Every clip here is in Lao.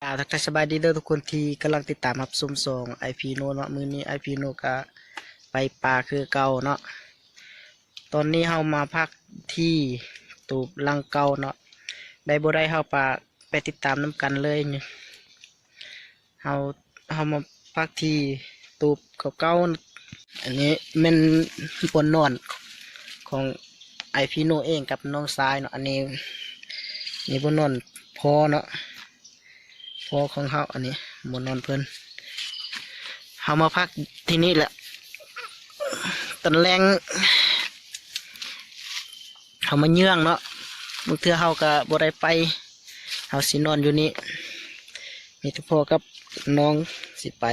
ອ່າ ທັກທາຍສະບາຍດີເດີທຸກຄົນທີ່ກຳລັງຕິດຕາມຮັບຊົມຊ່ອງອ້າຍພີໂນເນາະ. ມື້ນີ້ອ້າຍພີໂນກະໄປປ່າຄືເກົ່າເນາະ. ຕອນນີ້ເຮົາມາພັກທີ່ຕູບຫຼັງເກົ່າເນາະ. ໄດ້ບໍ່ໄດ້ເຮົາປະ ໄປຕິດຕາມນຳກັນເລີຍ. ເຮົາ ເຮົາມາພັກທີ່ຕູບເກົ່າໆ. ອັນນີ້ແມ່ນບ່ອນນອນຂອງອ້າຍພີໂນເອງກັບນ້ອງຊາຍເນາະ. ອັນນີ້ ນີ້ບ່ອນນອນພໍ່ເນາະ ພໍ່ຂອງເຮົາ. ອັນນີ້ບ່ອນນອນເພິ່ນ. ເຮົາມາພັກທີ່ນີ້ແຫຼະ ຕອນແລງ ເຮົາມາເຍືອງເນາະ. ບາງເທື່ອເຮົາກະບໍ່ໄດ້ໄປ ເຮົາຊິນອນຢູ່ນີ້. ມີແຕ່ພໍ່ກັບນ້ອງຊິໄປ.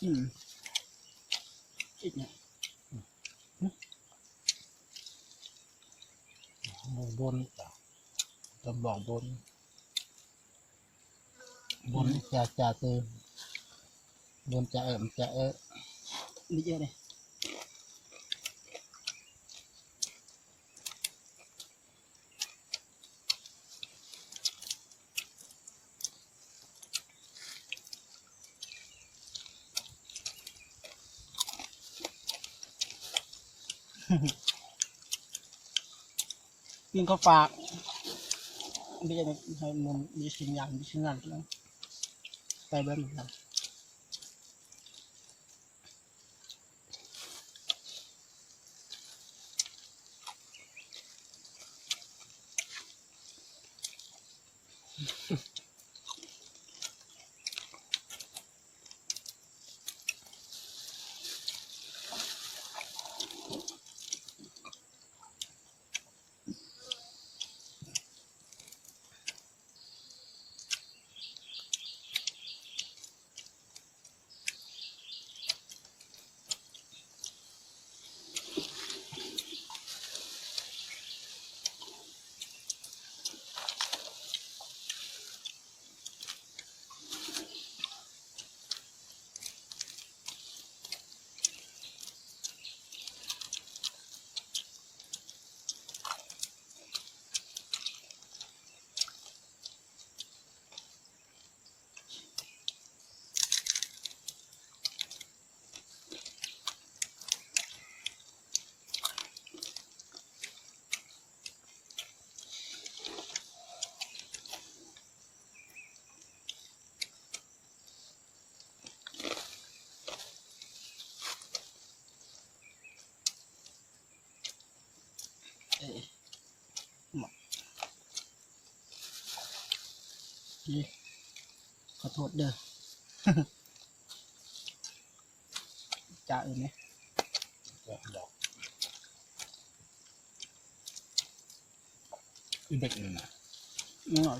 ອືມ ຄິດຫຍັງ? ບໍ່ບົນ ຈະບອກບົນ. ບົນຈາ ຈາ ເຕີ ບົນຈາ ເອີ ຈາ ເອີ ນີ້ເອີເດ້. ກິນເຂົ້າປາກ. ບໍ່ຢາກໃຫ້ມັນມີສິ່ງຢ່າງ ມີສິ່ງນັ້ນ ໄປເບິ່ງນຳ. ເອີ ມາ ນີ້ ຂໍໂທດເດີ ຈາອື່ນເດ້ ດອກ ອີເບັກນີ້ນະ ນ້ອຍ.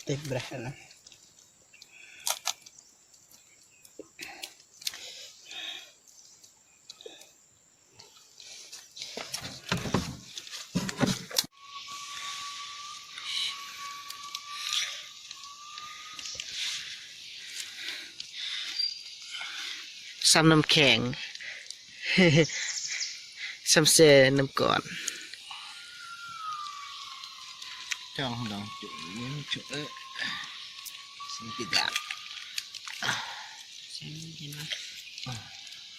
ເຕັມແລ້ວນະ. ຊ້ຳນ້ຳແຂງ ຊ້ຳແຊ່ນ້ຳກ້ອນ ຈ້ອງດອງຈຸ້ມ ເອີ ຊິງຕິດດາ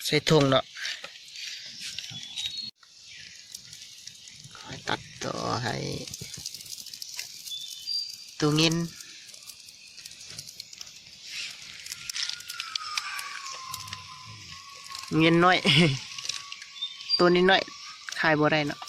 ໃສ່ຖົງເນາະ. ຂ້ອຍຕັດຕໍ່ໃຫ້ໂຕເງິນ ເງິນນ້ອຍ ໂຕນ້ອຍໆ ຂາຍບໍ່ໄດ້ເນາະ.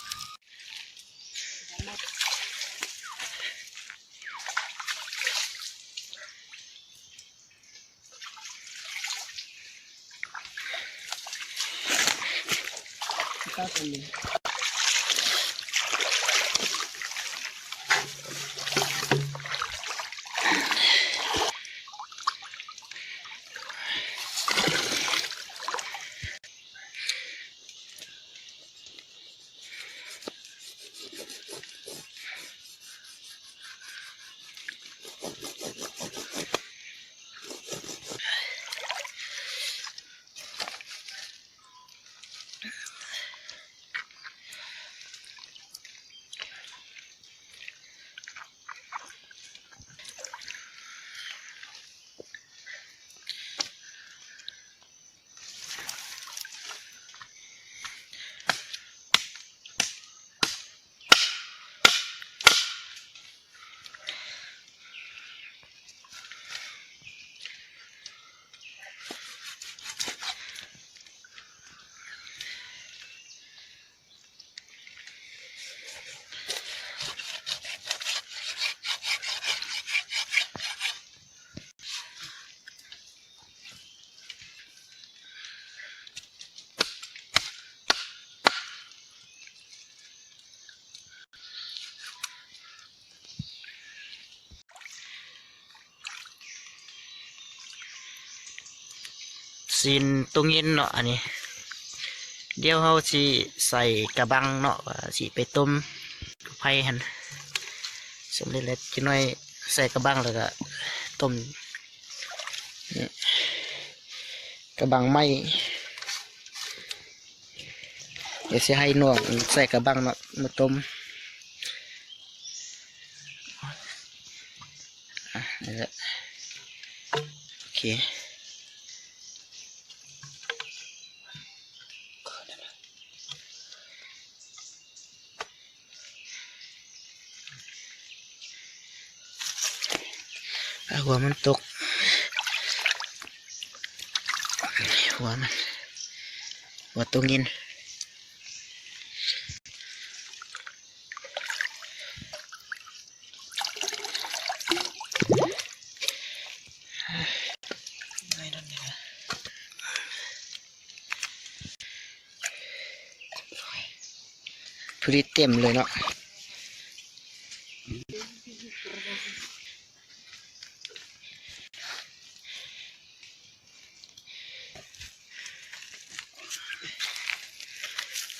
ຊີ້ນຕູ້ເຢັນເນາະ ອັນນີ້ ດຽວເຮົາຊິໃສ່ກະບັງເນາະ ວ່າຊິໄປຕົ້ມໄຟຫັ້ນ ສຳເລັດແລ້ວ ຈັກໜ້ອຍໃສ່ກະບັງແລ້ວກະຕົ້ມ ນີ້ ກະບັງໄມ້ ດຽວຊິໃຫ້ນ້ອງໃສ່ກະບັງເນາະ ມາຕົ້ມ ອ່ະ ນີ້ແຫຼະ ໂອເຄ ອ່າ ຫົວມັນຕົກ ຫົວມັນ ຫົວຕົກເຢັນ ພໍດີເຕັມເລີຍເນາະ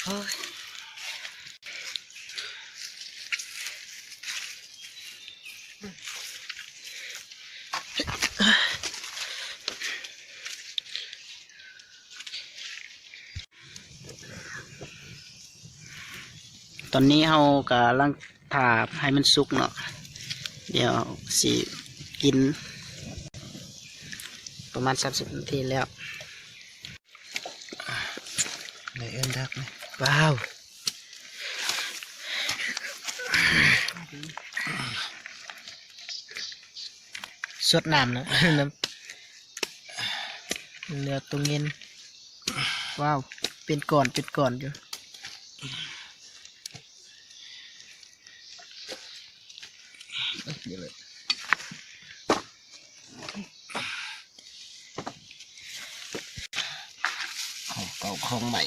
ໂອ້ຍ ຕອນນີ້ເຮົາກຳລັງຖ້າໃຫ້ມັນສຸກເນາະ ດຽວຊິກິນ ປະມານສາມສິບນາທີແລ້ວ ໄດ້ເອີ້ນດັກ ວ້າວ ສົດນ້ຳເນາະ ນ້ຳ ເນື້ອຕູ້ເຢັນ ວ້າວ ເປັນກ້ອນ ເປັນກ້ອນຢູ່ ຂອງເກົ່າຂອງໃໝ່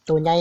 ໂຕໃຫຍ່